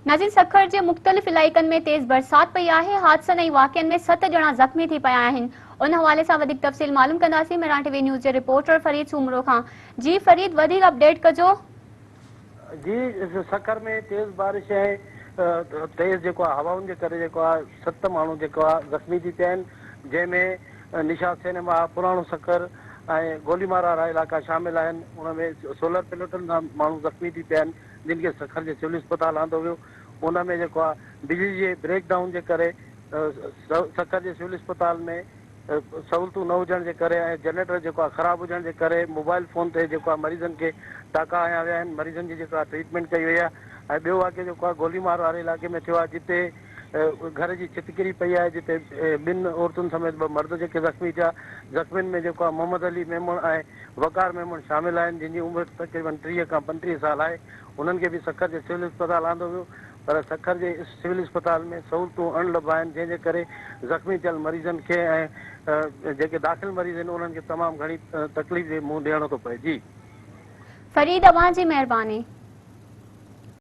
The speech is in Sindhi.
ناظرين سکر جي مختلف علائقن ۾ تيز برسات پئي آهي، حادثن ۽ واقعن ۾ ست ڄڻا زخمي ٿي پيا آهن، ان حوالي سان وڌيڪ تفصيل معلوم ڪنداسين مهراڻ ٽي وي نيوز جي رپورٽر فريد سومرو کان، جي فريد وڌيڪ اپڊيٽ ڪجو. جي سکر ۾ تيز بارش ۽ تيز جيڪو آهي هوائن جي ڪري جيڪو آهي ست ماڻهو جيڪو آهي زخمي ٿي پيا آهن جنهن ۾ نشاط سئنيما پراڻو سکر ۽ گوليمار وارا علائقا شامل آهن ان ۾ سولر پليٽن سان ماڻهو زخمي ٿي پيا آهن. جن کي سکر جي سول اسپتال آندو ويو ان ۾ جيڪو آ بجلي جي بريڪ ڊائون جي ڪري سکر جي سول اسپتال ۾ سهولتون نه هجڻ جي ڪري ۽ جنريٽر جيڪو آ خراب هجڻ جي ڪري موبائل فون تي جيڪو آ مريضن کي ٽاڪا هنيا ويا آهن مريضن جي جيڪا ٽريٽمينٽ ڪئي وئي آ ۽ ٻيو واقعو جيڪو آ گولي مار واري علائقي ۾ ٿيو آ جتي گهر جي ڇت ڪري پئي آهي جتي ٻن عورتن سميت ٻه مرد جيڪي زخمي ٿيا زخمين ۾ جيڪو آ محمد علي ميمڻ ۽ وقار ميمڻ شامل آهن جن جي عمر تقريبن 30 کان 35 سال آهي انهن کي به سکر جي سول اسپتال آندو ويو پر سکر جي سول اسپتال ۾ سهولتون اڻ لڀ آهن جنهن جي ڪري زخمي ٿيل مريضن کي ۽ جيڪي داخل مريض آهن انهن کي تمام گهڻي تڪليف جي منهن ڏيڻو ٿو پئي جي. فريد اوهان جي مهرباني.